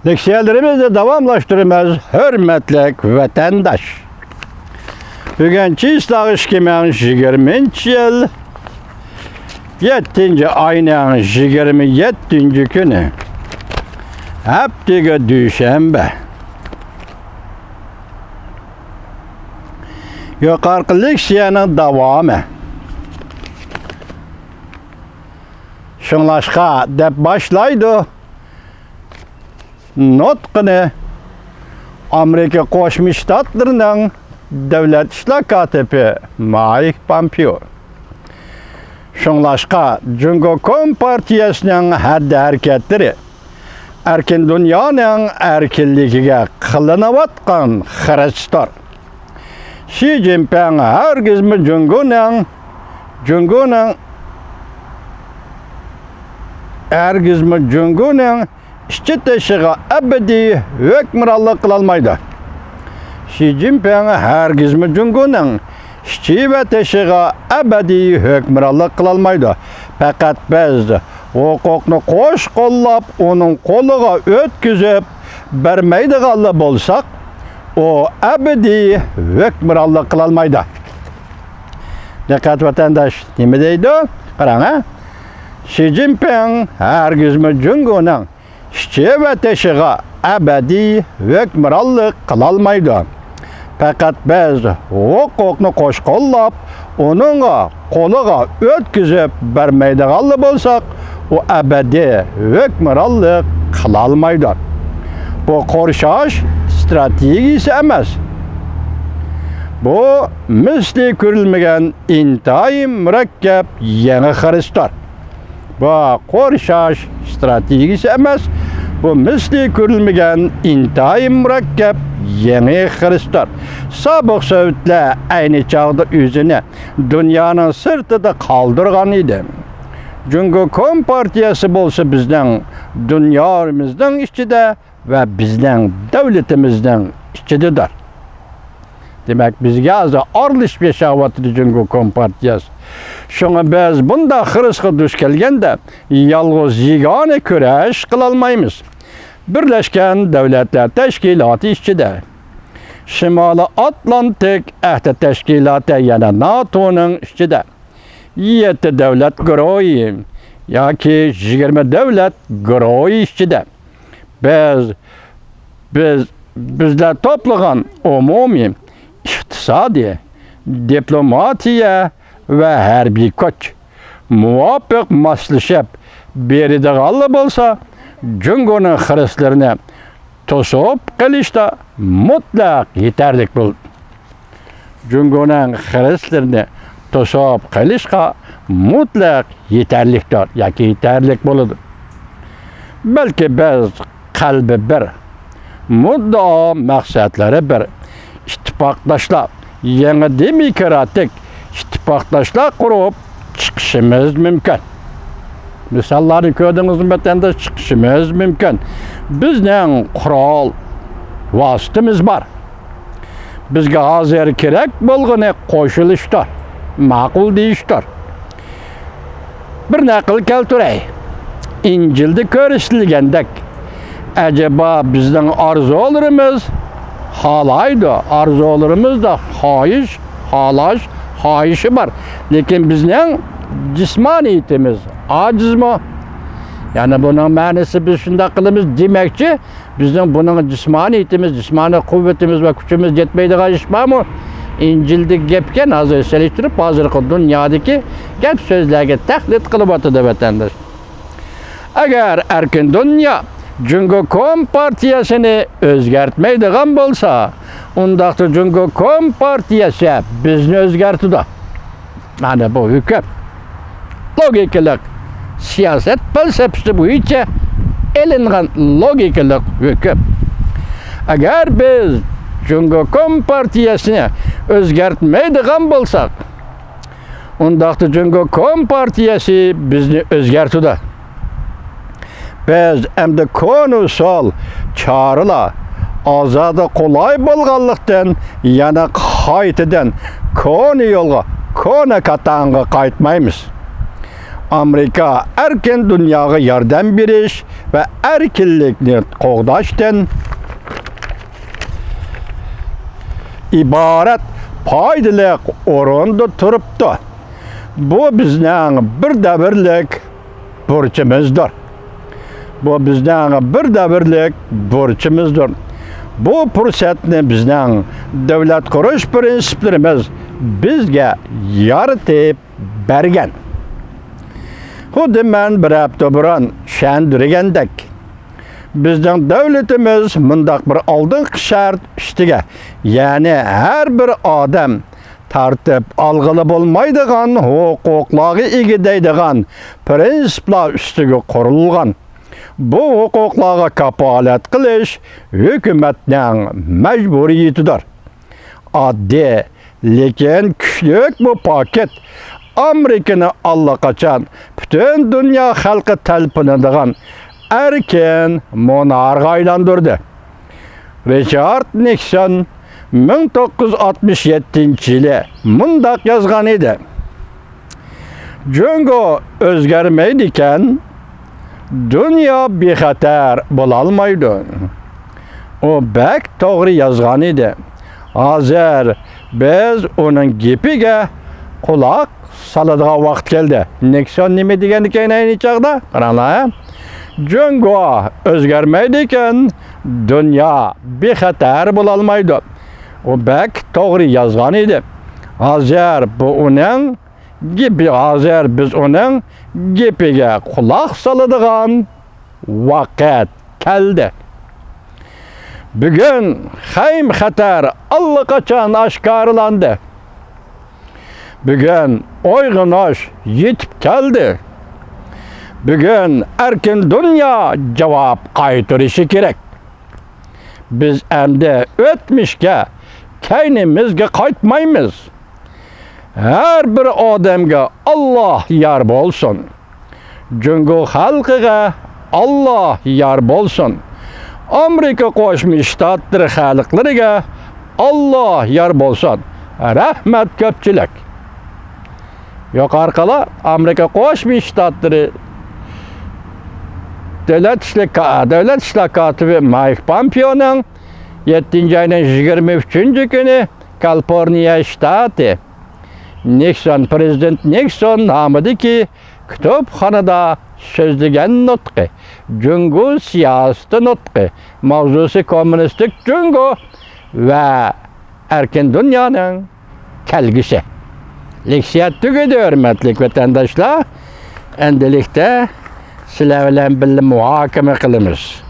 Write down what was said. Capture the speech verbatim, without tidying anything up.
لېكسىيەلىرىمىزنى داۋاملاشتۇرىمىز، ھۆرمەتلىك ۋەتەنداش. بۈگۈن چىسلاغ ئىككى مىڭ يىگىرمىنچى يىل يەتتىنچى ئاينىڭ يىگىرمە يەتتىنچى كۈنى، ھەپتىگە دۈشەنبە. يۇقىرىقى لېكسىيەنىڭ داۋامى. شۇڭلاشقا دەپ باشلايدۇ نۇتقىنى ئامېرىكا قوشما شتاتلىرىنىڭ دۆلەت ئىشلار كاتىپى مايك پامپېئو. شۇڭلاشقا جۇڭگو كومپارتىيەسىنىڭ ھەددى ھەرىكەتلىرى ئەركىن دۇنيانىڭ ئەركىنلىكىگە قىلىنىۋاتقان خىرىستۇر. شى جىنپىڭ ھەرگىزمۇ جۇڭگونىڭ، جۇڭگونىڭ، ھەرگىزمۇ جۇڭگونىڭ ئىچى تېشىغا ئەبەدىي ھۆكۈمرانلىق قىلالمايدۇ. شى جىنپىڭ ھەرگىزمۇ جۇڭگونىڭ ئىچى ۋە تېشىغا ئەبەدىي ھۆكۈمرانلىق قىلالمايدۇ. پەقەت بىز ھوقۇقنى قوش قوللاپ، ئۇنىڭ قولىغا ئۆتكۈزۈپ بەرمەيدىغانلا بولساق، ئۇ ئەبەدىي ھۆكۈمرانلىق قىلالمايدۇ. دىققەت، ۋەتەنداش نېمە دەيدۇ؟ قاراڭ، ھە؟ شى جىنپىڭ ھەرگىزمۇ جۇڭگونىڭ ئىچى ۋە تېشىغا ئەبەدىي ھۆكۈمرانلىق قىلالمايدۇ. پەقەت بىز ھوقۇقنى قوش قوللاپ، ئۇنىڭغا قولىغا ئۆتكۈزۈپ بەرمەيدىغانلا بولساق، ئۇ ئەبەدىي ھۆكۈمرانلىق قىلالمايدۇ. بۇ قورشاش ئىستراتېگىيىسى ئەمەس. بۇ مىسلى كۆرۈلمىگەن ئىنتايىن مۇرەككەپ يېڭى خىرىستۇر. بۇ قورشاش ئىستراتېگىيىسى ئەمەس، بۇ مىسلى كۆرۈلمىگەن ئىنتايىن مۇرەككەپ يېڭى خىرىستۇر. سابىق سوۋېتلار ئەينى چاغدا ئۆزىنى دۇنيانىڭ سىرتىدا قالدۇرغان ئىدى. جۇڭگو كومپارتىيەسى بولسا بىزنىڭ دۇنيامىزنىڭ ئىچىدە ۋە بىزنىڭ دۆلىتىمىزنىڭ ئىچىدىدۇر. دېمەك، بىزگە ھازىر ئارىلىشىپ ياشاۋاتىدۇ جۇڭگو كومپارتىيەسى. شۇڭا بىز بۇنداق خىرىسقا دۇچ كەلگەندە، يالغۇز يېگانە كۈرەش قىلالمايمىز. بىرلەشكەن دۆلەتلەر تەشكىلاتى ئىچىدە، شىمالىي ئاتلانتىك ئەھدى تەشكىلاتى، يەنى ناتونىڭ ئىچىدە، يەتتە دۆلەت گۇرۇھى ياكى يىگىرمە دۆلەت گۇرۇھى ئىچىدە بىز، بىز، بىزلەر توپلىغان ئومۇمىي ئىقتىسادىي، دىپلوماتىيە ۋە ھەربىي كۈچ مۇۋاپىق ماسلىشىپ بېرىدىغانلا بولسا، جۇڭگونىڭ خىرىسلىرىنى توسۇپ قېلىشتا مۇتلەق يېتەرلىك بولىدۇ. جۇڭگونىڭ خىرىسلىرىنى توسۇپ قېلىشقا مۇتلەق يېتەرلىكتۇر ياكى يېتەرلىك بولىدۇ. بەلكى بىز قەلبى بىر، مۇددىئا مەقسەتلىرى بىر ئىتتىپاقداشلار، يېڭى دېموكراتىك ئىتتىپاقداشلار قۇرۇپ چىقىشىمىز مۇمكىن. مىساللارنى كۆردىڭىزمۇ، ۋەتەنداش؟ چىقىشىمىز مۇمكىن. بىزنىڭ قورال ۋاسىتىمىز بار. بىزگە ھازىر كېرەك بولغىنى قوشۇلۇشتۇر، ماقۇل دېيىشتۇر. بىر نەقىل كەلتۈرەي. ئىنجىلدە كۆرسىتىلگەندەك، ئەجەبا بىزنىڭ ئارزۇلىرىمىز خالايدۇ، ئارزۇلىرىمىزدا خاھىش، خالاش خاھىشى بار. لېكىن بىزنىڭ جىسمانىيىتىمىز ئاجىزمۇ؟ يەنى بۇنىڭ مەنىسى، بىز شۇنداق قىلىمىز دېمەكچى، بىزنىڭ بۇنىڭغا جىسمانىيىتىمىز، جىسمانىي قۇۋۋىتىمىز ۋە كۈچىمىز يەتمەيدىغان ئىش بارمۇ؟ ئىنجىلدىكى گەپكەن، ھازىر سېلىشتۇرۇپ، ھازىرقى دۇنيادىكى گەپ سۆزلەرگە تەقلىد قىلىۋاتىدۇ، ۋەتەنداش. ئەگەر ئەركىن دۇنيا جۇڭگو كومپارتىيەسىنى ئۆزگەرتمەيدىغان بولسا، ئۇنداقتا جۇڭگو كومپارتىيەسى بىزنى ئۆزگەرتىدۇ. مانا بۇ ھۆكۈم. لوگىكىلىق سىياسەت پەلسەپىسى بويىچە ئېلىنغان لوگىكىلىق ھۆكۈم. ئەگەر بىز جۇڭگو كومپارتىيەسىنى ئۆزگەرتمەيدىغان بولساق، ئۇنداقتا جۇڭگو كومپارتىيەسى بىزنى ئۆزگەرتىدۇ. بىز ئەمدى كونا ئۇسۇل چارىلار ئازادە قولاي بولغانلىقتىن، يەنە قايتىدىن كونا يولغا، كونا كاتاڭغا قايتمايمىز. ئامېرىكا ئەركىن دۇنياغا ياردەم بېرىش ۋە ئەركىنلىكنى قوغداشتىن ئىبارەت پايدىلىق ئورۇندا تۇرۇپتۇ. بۇ بىزنىڭ بىر دەۋرلىك بۇرچىمىزدۇر. بۇ بىزنىڭ بىر دەۋرلىك بۇرچىمىزدۇر. بۇ پۇرسەتنى بىزنىڭ دۆلەت قۇرۇش پىرىنسىپلىرىمىز بىزگە يارىتىپ بەرگەن. خۇددى مەن بىر ھەپتە بۇرۇن چۈشەندۈرگەندەك، بىزنىڭ دۆلىتىمىز مۇنداق بىر ئالدىنقى شەرت ئۈستىگە، يەنى ھەر بىر ئادەم تارتىپ ئالغىلى بولمايدىغان ھوقۇقلارغا ئىگە دەيدىغان پىرىنسىپلار ئۈستىگە قۇرۇلغان. بۇ ھوقۇقلارغا كاپالەت قىلىش ھۆكۈمەتنىڭ مەجبۇرىيىتىدۇر. ئاددىي، لېكىن كۈچلۈك بۇ پاكىت ئامېرىكىنى ئاللىقاچان پۈتۈن دۇنيا خەلقى تەلپۈنىدىغان ئەركىن مۇنارغا ئايلاندۇردى. رىچارد نىكسون مىڭ توققۇز يۈز ئاتمىش يەتتىنچى يىلى مۇنداق يازغان ئىدى: جۇڭگو ئۆزگەرمەيدىكەن، دۇنيا بىخەتەر بولالمايدۇ. ئۇ بەك توغرا يازغان ئىدى. ھازىر بىز ئۇنىڭ گېپىگە قۇلاق سالىدىغان ۋاقىت كەلدى. نىكسون نېمە دېگەنىكەن ئەينى چاغدا؟ قاراڭلار، ھە؟ جۇڭگو ئۆزگەرمەيدىكەن، دۇنيا بىخەتەر بولالمايدۇ. ئۇ بەك توغرا يازغان ئىدى. ھازىر بۇ ئۇنىڭ گېپى، ھازىر بىز ئۇنىڭ گېپىگە قۇلاق سالىدىغان ۋاقىت كەلدى. بۈگۈن خەيم خەتەر ئاللىقاچان ئاشكارىلاندى. بۈگۈن ئويغىنىش يېتىپ كەلدى. بۈگۈن ئەركىن دۇنيا جاۋاب قايتۇرۇشى كېرەك. بىز ئەمدى ئۆتمۈشكە، كەينىمىزگە قايتمايمىز. ھەر بىر ئادەمگە ئاللا يار بولسۇن. جۇڭگو خەلقىگە ئاللا يار بولسۇن. ئامېرىكا قوشما شتاتلىرى خەلقلىرىگە ئاللا يار بولسۇن. رەھمەت كۆپچىلىك. يۇقىرىقىلار ئامېرىكا قوشما شتاتلىرى دۆلەت ئىشلىرى، دۆلەت ئىشلار كاتىپى مايك پامپېئونىڭ يەتتىنچى ئاينىڭ يىگىرمە ئۈچىنچى كۈنى كالىفورنىيە شتاتى نىكسون، پىرېزىدېنت نىكسون نامىدىكى كۇتۇپخانىدا سۆزلىگەن نۇتقى، جۇڭگو سىياسىتى نۇتقى، ماۋزۇسى كوممۇنىستىك جۇڭگو ۋە ئەركىن دۇنيانىڭ كەلگۈسى. لېكسىيە تۈگىدى، ھۆرمەتلىك ۋەتەنداشلار. ئەمدىلىكتە سىلەر بىلەن بىللە مۇھاكىمە قىلىمىز.